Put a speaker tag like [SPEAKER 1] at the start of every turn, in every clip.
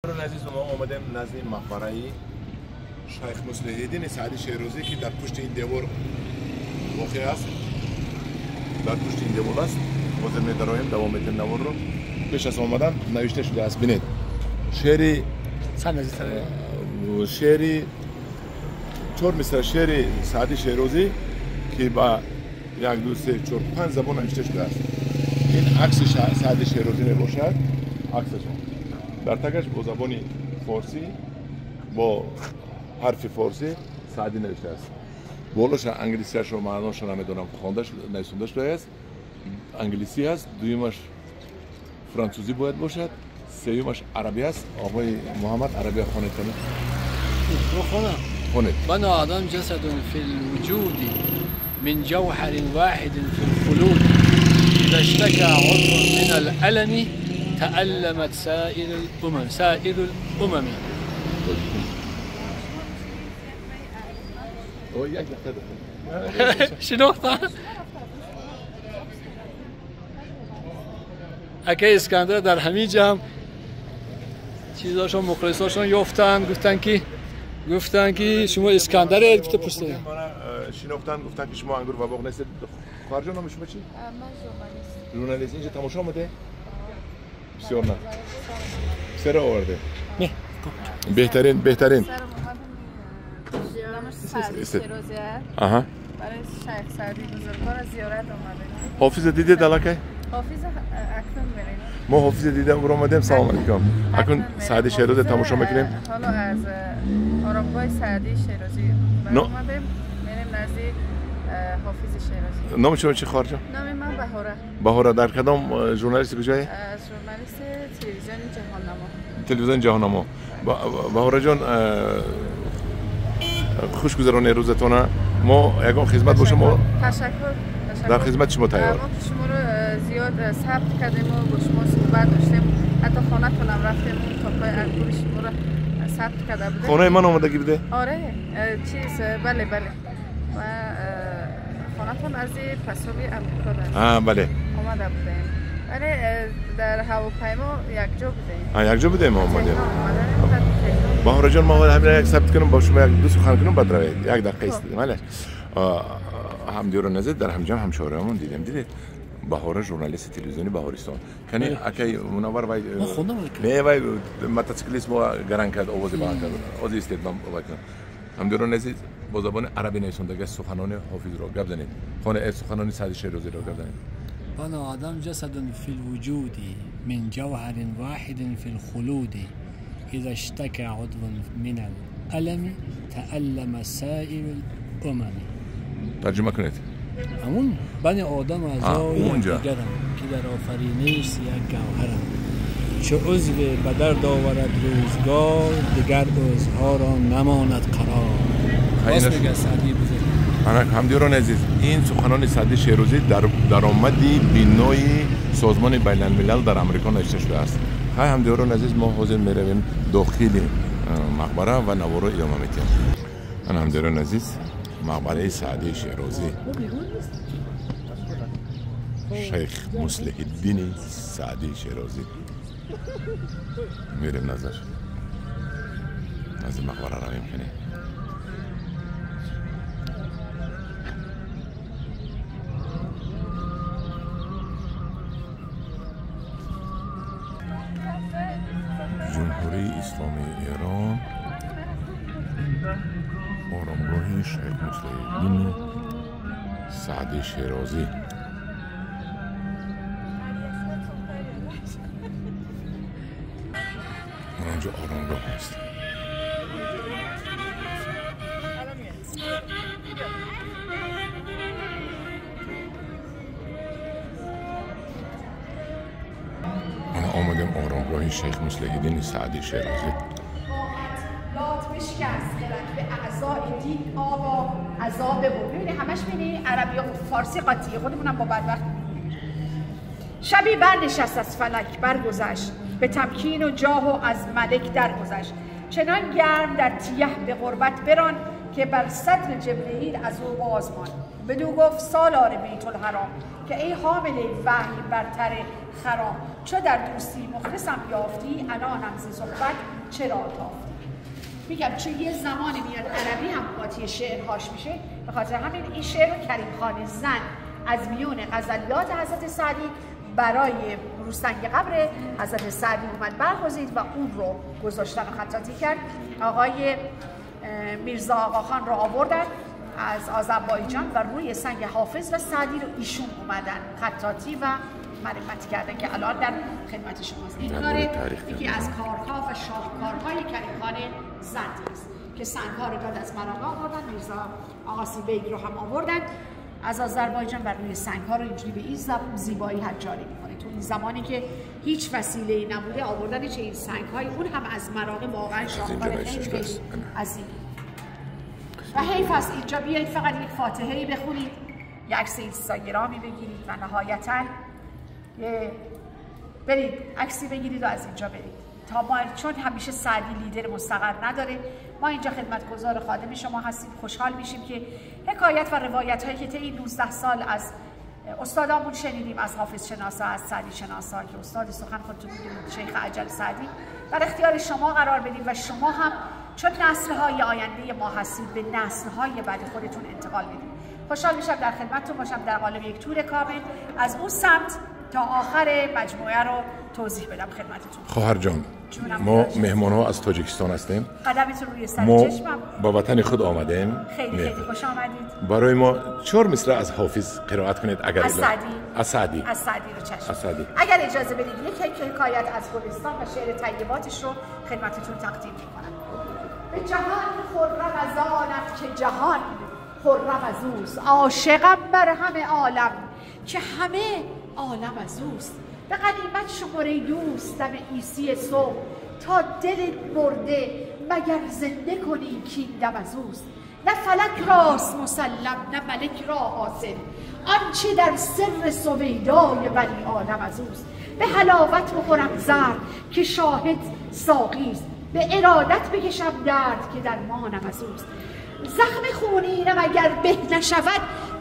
[SPEAKER 1] Азиз, мо омадем назди мақбараи Шайх Муслиҳиддини Саъди Шерозӣ, ки дар пушти ин девор воқеъ аст, дар пушти ин девор аст. Ҳозир медароем, давом медиҳем наворро. Пеш аз омадан навишта шудааст, бинед, шеъри чор мисра шеъри Саъди Шерозӣ, ки ба як, ду, се, чор, панҷ забон навишта шудааст. Ин акси Саъди Шерозӣ мебошад, аксашон дар тагаш бо забони форсӣ, бо ҳарфи форсӣ Саъдӣ навиштааст. Болоша англисияшро маъноша намедонам, хонда нависонда шудааст, англисӣ аст, дуюмаш франсузӣ бояд бошад, сеюмаш арабӣ аст. Оқои Муҳаммад, арабия хонед. Хонед.
[SPEAKER 2] بنى آدم جسد في الوجود من جوهر واحد في الخلود، إذا اشتكى عضو من الألم تألمت سائر الأمم، سائر الأمم. شناختن؟ اکه اسکندر در همین جمع چیزاشون مخلصاشون یافتن، گفتن که شما اسکندر گفته پرسیدن.
[SPEAKER 1] شناختن، گفتن که شما انگور و باغ نیستید. خواهر جان، نام شما چی؟
[SPEAKER 3] من ژورنالیست.
[SPEAKER 1] ژورنالیست. اینجا تماشا آمده؟ بسیار نه سر آورده. بهترین بهترین.
[SPEAKER 3] آها، برای شیخ سعدی بزرگوار زیارت آمده.
[SPEAKER 1] حافظ دیده دلکه؟
[SPEAKER 3] حافظ اکنون میریم.
[SPEAKER 1] ما حافظ دیدم برآمدیم. سلام علیکم. اکنون سعدی شیرازی تماشا میکنیم.
[SPEAKER 3] حالا از آرامگاه سعدی شیرازی برآمدیم، میریم نزد حافظ شیرازی.
[SPEAKER 1] نام شما چی خواهر جان؟
[SPEAKER 3] نام من بهاره.
[SPEAKER 1] بهاره، در کدام ژورنالیست کجایی؟
[SPEAKER 3] از ژورنالیست تلویزیون جهاننما.
[SPEAKER 1] تلویزیون جهاننما. بهاره جان، خوش گذرانه روزتونه. ما یگان خدمت باشه ما
[SPEAKER 3] تشکر.
[SPEAKER 1] در خدمت شما تیار.
[SPEAKER 3] ما شما رو زیاد ثبت کردیم و با شما صحبت داشتیم، حتی خانه‌تون هم رفتیم و تاپای انگور شما رو ثبت کرده بودیم.
[SPEAKER 1] خانه من آمدگی بوده؟
[SPEAKER 3] آره چیز، بله بله. و خانه‌تون از پسابی امریکا داشت.
[SPEAKER 1] بله.
[SPEAKER 3] آمده بودیم. ولی در هواپیما یک جا بودیم.
[SPEAKER 1] یک جا بودیم آمدیم. بهاره جان، ما همین یک ثبت کنم با شما، یک دو سخن کنم، بعد روید. یک دقیقه است. بله. همدیاران عزیز، در همجا همشاهرمون دیدیم. دیدید بهاره ژورنالیست تلویزیونی بهارستان. کنی اکی منور وای نه وای موتورسیکلیست ما گران کرد، آواز بلند کرد. آواز استید من وای کنم. همدیاران عزیز، با زبان عربی نویسندگی سخنان حافظ را گپ زنید. خانه سخنان سعدی شیرازی را گپ زنید.
[SPEAKER 2] بنى آدم جسد في الوجود من جوهر واحد في الخلود، إذا اشتكى عضو من الألم تألم سائر الأمم.
[SPEAKER 1] ترجمه کنید.
[SPEAKER 2] همون بنی آدم اعضای دیگرم که در آفرینش یک گوهرم، چو عضو به درد آورد روزگار، دیگر عضوها را نماند قرار. راست میگه سعدی بزرگ.
[SPEAKER 1] همدیاران عزیز، این سخنان سعدی شیرازی در درآمدی بینای سازمان بین الملل در امریکا نوشته شده است. های همدیاران عزیز، ما حاضر میرویم داخل مقبره و نوار را ادامه میدیم. همدیاران عزیز، مقبره سعدی شیرازی، شیخ مصلح الدین سعدی شیرازی، میریم نظر از مقبره رویم کنیم. جمهوری اسلامی ایران، آرامگاه شیخ مصلح الدین سعدی شیرازی. آنجا آرامگاه هست. آمدیم آرامگاه شیخ مصلح الدین سعدی شیرازی.
[SPEAKER 4] لات بشکست خرد به اعضای دین آبا عذاب بود. ببینی همش می‌بینی عربی و فارسی قاطیه، خودمونم با بدبخت. شبی برنشست از فلک برگذشت، به تمکین و جاه و از ملک درگذشت. چنان گرم در تیه به غربت بران، که بر صدر جبرئیل از او باز ماند. بدو گفت سالار بیت الحرام، که ای حامل وحی برتر خرام، چو در دوستی مخلصم یافتی، عنانم ز صحبت چرا تافتی. میگم چون یه زمانی میاد عربی هم قاطی شعرهاش میشه، به خاطر همین این شعر رو کریم خان زند از میون غزلیات حضرت سعدی برای روسنگ قبر حضرت سعدی اومد برگزید و اون رو گذاشتن و خطاطی کرد. آقای میرزا آقاخان رو آوردن از آذربایجان و روی سنگ حافظ و سعدی رو ایشون اومدن خطاطی و مرمت کردن که الان در خدمت شماست. این کار یکی از کارها و شاهکارهای کریم خان زند است که سنگ‌ها رو داد از مراغه آوردن، میرزا آقاسی بیگ رو هم آوردن از آذربایجان و روی سنگ‌ها رو اینجوری به این زیبایی حجاری می‌کنه. تو این زمانی که هیچ وسیله‌ای نبوده آوردن چه این سنگ‌های اون هم از مراغه واقعا شاهکار خیلی عظیم. و حیف است اینجا بیایید فقط یک فاتحه‌ای بخونید، یک عکس اینستاگرامی بگیرید و نهایتاً برید عکسی بگیرید و از اینجا برید. تا ما چون همیشه سعدی لیدر مستقر نداره، ما اینجا خدمتگزار خادم شما هستیم. خوشحال میشیم که حکایت و روایت هایی که طی این 19 سال از استادامون شنیدیم، از حافظ شناسا، از سعدی شناسا که استاد سخن خودتون میدونید شیخ اجل سعدی، در اختیار شما قرار بدیم و شما هم چون نسل های آینده ما هستید به نسل های بعد خودتون انتقال بدید. خوشحال میشم در خدمتتون باشم در قالب یک تور کامل از اون سمت تا آخر مجموعه رو توضیح بدم خدمتتون.
[SPEAKER 1] خواهر جان، ما مهمان ها از تاجیکستان هستیم.
[SPEAKER 4] قدمتون روی سر چشمم.
[SPEAKER 1] با وطن خود آمدیم.
[SPEAKER 4] خیلی خیلی خوش آمدید.
[SPEAKER 1] برای ما 4 مصرع از حافظ قرائت کنید اگر
[SPEAKER 4] از سعدی.
[SPEAKER 1] از سعدی.
[SPEAKER 4] از سعدی رو چشم.
[SPEAKER 1] از سعدی.
[SPEAKER 4] اگر اجازه بدید یک حکایت از گلستان و شعر طیباتش رو خدمتتون تقدیم می‌کنم. به جهان خرم از آنم که جهان خرم از اوست، عاشقم بر همه عالم که همه عالم از اوست. به غنیمت شماره دوست دم عیسی صبح، تا دل مرده مگر زنده کنی کین دم از اوست. نه فلک راست مسلم نه ملک را حاصل، آنچه در سر سویدای بنی آدم از اوست. به حلاوت بخورم زر که شاهد ساقیست، به ارادت بکشم درد که درمانم از اوست. زخم خونینم اگر به نشود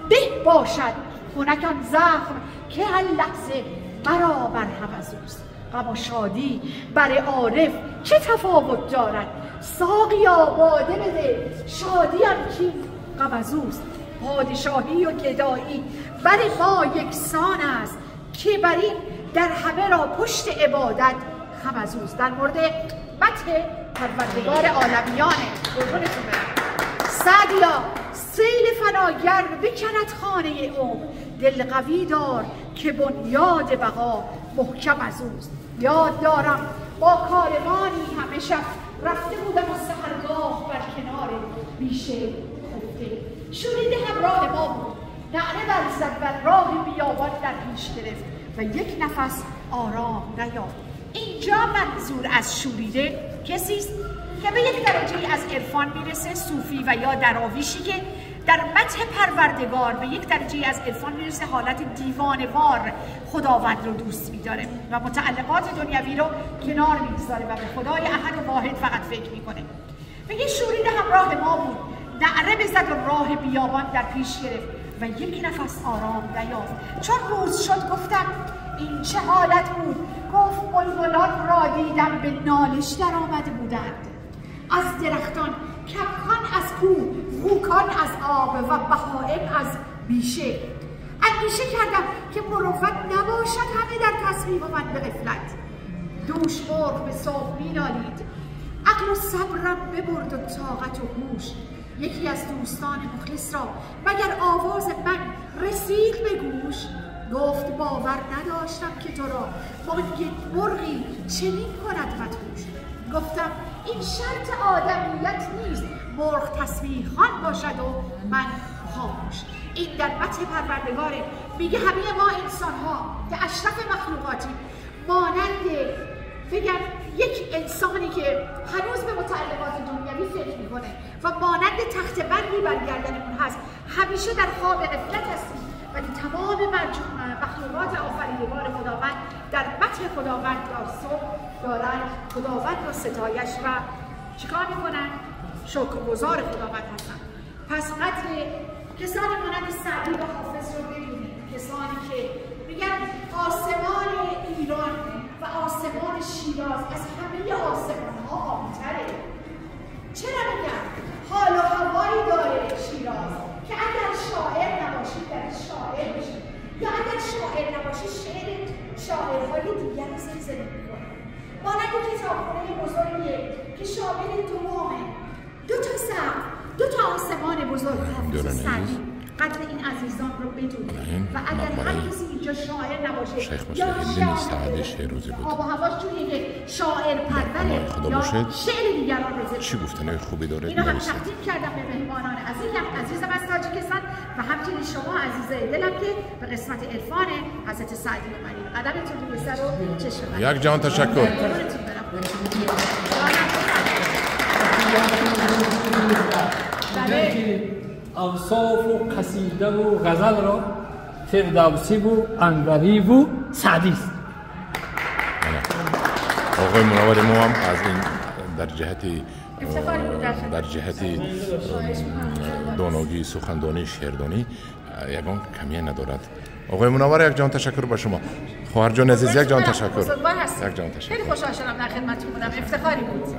[SPEAKER 4] به باشد، خنک آن زخم که هر لحظه مرا مرهم از اوست. غم و شادی بر عارف چه تفاوت دارد، ساقیا باده بده شادیم کین غم از اوست. پادشاهی و گدایی بر ما یکسان است، که بر این در همه را پشت عبادت خم از اوست. در مورد مدح پروردگار عالمیانه. قربونتون برم. سعدیا سیل فناگر بکند خانه عمر، دل قوی دار که بنیاد بقا محکم از اوست. یاد دارم با کاروانی همه شب رفته بودم و سحرگاه بر کنار بیشه خفته. شوریده همراه ما بود، نعره برزد و راه بیابان در پیش گرفت و یک نفس آرام نیافت. اینجا منظور از شوریده کسی است که به یک درجه از عرفان میرسه، صوفی و یا دراویشی که در مدح پروردگار به یک درجه از عرفان میرسه، حالت دیوانه‌وار خداوند رو دوست میداره و متعلقات دنیوی رو کنار میگذاره و به خدای احد و واحد فقط فکر میکنه. میگه شوریده همراه ما بود، نعره بزد و راه بیابان در پیش گرفت و یک نفس آرام نیافت. چون روز شد گفتم این چه حالت بود؟ گفت بلبلان را دیدم به نالش در آمده بودند، از درختان کپکان از کوه، غوکان از آب و بهائم از بیشه. اندیشه کردم که مروت نباشد همه در تصمیم من به غفلت. دوش مرغ به صبح می نالید، عقل و صبرم ببرد و طاقت و هوش. یکی از دوستان مخلص را مگر آواز من رسید به گوش؟ گفت باور نداشتم که تو را بانگ مرغی چنین کند مدهوش. گفتم این شرط آدمیت نیست، مرغ تسبیح خوان باشد و من خاموش. این در مدح پروردگاره. میگه همه ما انسان ها که اشرف مخلوقاتیم، مانند بگم یک انسانی که هنوز به متعلقات دنیوی فکر میکنه و مانند تخت بندی بر گردنمون هست، همیشه در خواب غفلت هستیم، ولی تمام مخلوقات آفریدگار خداوند در مدح خداوند در صبح دارن خداوند رو ستایش و چیکار میکنن؟ شکرگزار خداوند هستن. پس قدر کسانی مانند سعدی و حافظ رو ببینید، کسانی که میگن آسمان ایران آسمان شیراز از همه آسمان ها آبی‌تره. چرا میگم؟ حال و هوایی داره شیراز که اگر شاعر نباشید در شاعر بشید، یا اگر شاعر نباشید شعر شاعرهای دیگر رو زمزمه میکنه. مانند کتابخانه بزرگیه که شامل دو بامه، دو تا سقف، دو تا آسمان بزرگ. حافظ سعدی قدر این عزیزان رو بدونید و اگر هر کسی اینجا شاعر نباشه
[SPEAKER 1] شیخ مصلح سعدی شیرازی بود،
[SPEAKER 4] آب و هواش جوریه که شاعر پروره
[SPEAKER 1] خدا
[SPEAKER 4] یا
[SPEAKER 1] باشد.
[SPEAKER 4] شعر دیگران رو
[SPEAKER 1] چی گفتنهای خوبی داره
[SPEAKER 4] اینو هم
[SPEAKER 1] نویسید.
[SPEAKER 4] تقدیم کردم به مهمانان عزیزم از تاجیکستان و همچنین شما عزیزای دلم که به قسمت عرفان حضرت سعدی اومدید. قدمتون روی سر و چشم من.
[SPEAKER 1] یک جهان تشکر.
[SPEAKER 4] قربونتون برم. بله.
[SPEAKER 2] اوصاف و قصیده و غزل را فردوسی و انوری و سعدی است.
[SPEAKER 1] آقای منور ما هم از این در جهت
[SPEAKER 3] افتخاری بود در خدمت.
[SPEAKER 1] در جهت داناگی، سخندانی، شعردانی یگان کمیه ندارد. آقای منور یک جان تشکر به شما. خواهر جان عزیز یک جان تشکر.
[SPEAKER 4] بزرگوار هستید.
[SPEAKER 1] یک جان تشکر.
[SPEAKER 4] خیلی خوشحال شدم در خدمتتون بودم. افتخاری بود.